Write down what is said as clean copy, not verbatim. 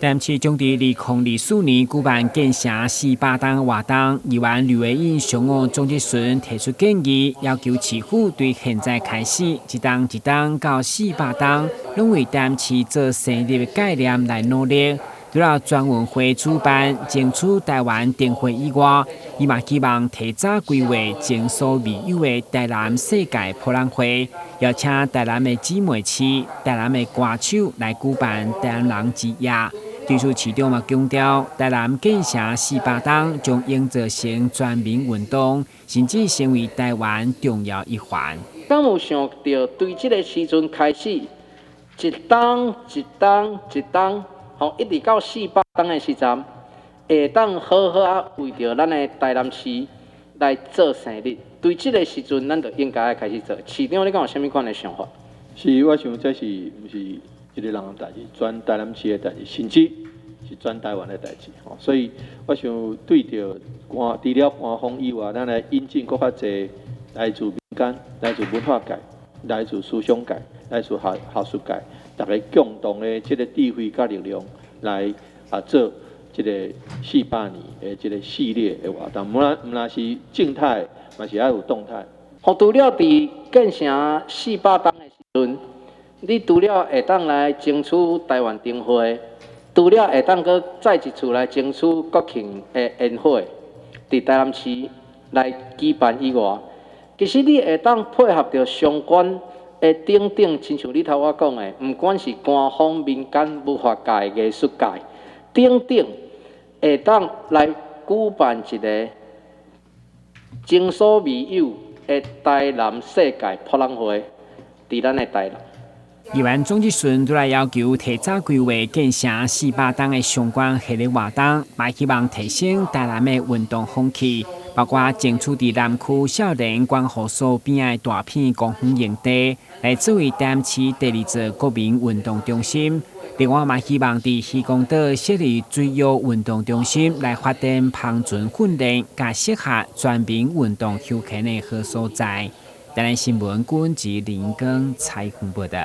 台南市將佇2024年舉辦建城400冬活動，議員呂惟穎上午總質詢提出建議，要求市府對現在開始一冬一冬到400冬，攏為台南市做生日的概念來努力。除了全運會主辦爭取台灣燈會以外，伊嘛希望提早規劃前所未有的台南世界博覽會，邀請台南的姊妹市、台南的歌手來舉辦台南人之夜。對此市長嘛強調，台南建城400冬將營造成全民運動，甚至成為台灣重要一環。敢有想著對這个時陣開始，一冬一冬一冬，吼，一直到四百冬的時陣，會當好好仔為著咱的台南市來做生日。對這个時陣，咱就應該愛開始做。市長，你敢有啥物款的想法？是，我想這是毋是一个人的代誌，全台南市的代誌，甚至是全台灣的代誌。吼，所以我想對著官，除了官方以外，咱來引進閣較濟來自民間、來自文化界、來自思想界、來自學學術界，逐家共同的這个智慧佮力量來做這个400年的這个系列的活動，毋但是靜態，嘛是愛有動態。吼，除了佇建城四百冬的時陣，你除了會當來爭取台灣燈會，除了會當閣再一次來爭取國慶的煙火，佇台南市來舉辦以外，其實你會當配合著相關的等等，親像你頭仔講的，毋管是官方、民間、文化界、藝術界等等，會當來舉辦一个前所未有的台南世界博覽會，佇咱的台南。議員總質詢都來要求提早規劃建城400冬的相關系列活動，嘛希望提升台南的運動風氣，包括爭取佇南區少年觀護所邊的大片公園用地，來作為台南市第二座國民運動中心。另外嘛希望佇漁光島設立水域運動中心，來發展帆船訓練，佮適合全民運動休閒的好所在。台南新聞，郭文吉、林庚採訪報導。